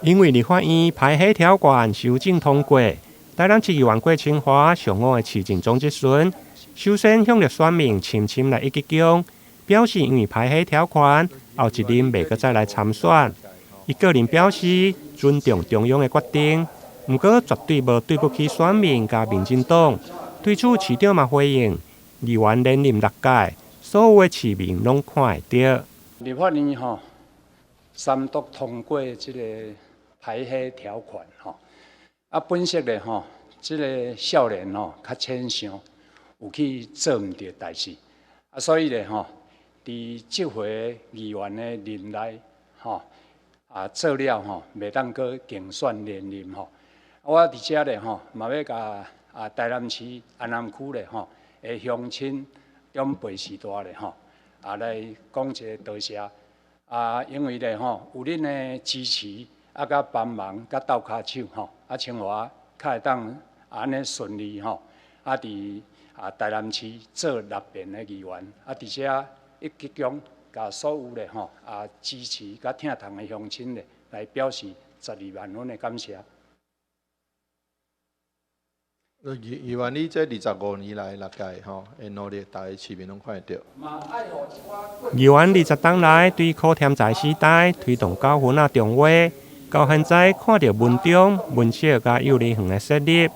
因為立法院排黑條款修正通過，台南市議員郭清華上午的市政總質詢，首先向著選民深深來一鞠躬，表示因為排黑條款，後一任袂閣再來參選。伊個人表示尊重中央的決定，毋過絕對無對不起選民佮民進黨。對此，市長嘛回應，議員連任六屆，所有的市民攏看會著。立法院吼三讀通過這個排黑條款吼，啊本色咧吼，這個少年吼較淺想，有去做毋對代誌，啊所以咧吼，佇這回議員的任內吼，啊做了吼，袂當閣競選連任吼。我佇遮咧吼，嘛欲共啊台南市安南區咧吼的鄉親長輩序大咧吼，啊來講一個多謝。啊，因為咧吼有恁的支持，啊佮幫忙，佮鬥跤手吼，啊清華較會當按呢順利吼，啊佇啊台南市做六年的議員，啊佇遮一鞠躬，共所有咧吼啊支持佮疼痛的鄉親咧，來表示12萬分的感謝。議員，你這25年來六屆吼，的努力，逐个市民攏看會著。議員20冬來對柯添財時代推動九份仔重劃，到現在看著文中、文小佮幼兒園的設立，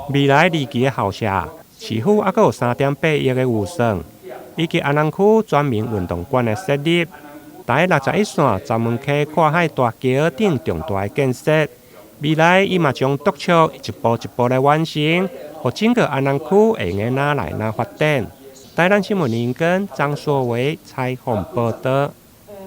未來二期的校舍，市府猶閣有3.8億的預算，以及安南區全民運動館的設立，台61線鄒文溪跨海大橋等重大的建設。未來伊嘛將督促一步一步來完成，予整個安南區會用得愈來愈發展。台南新聞林根張碩偉採訪報導。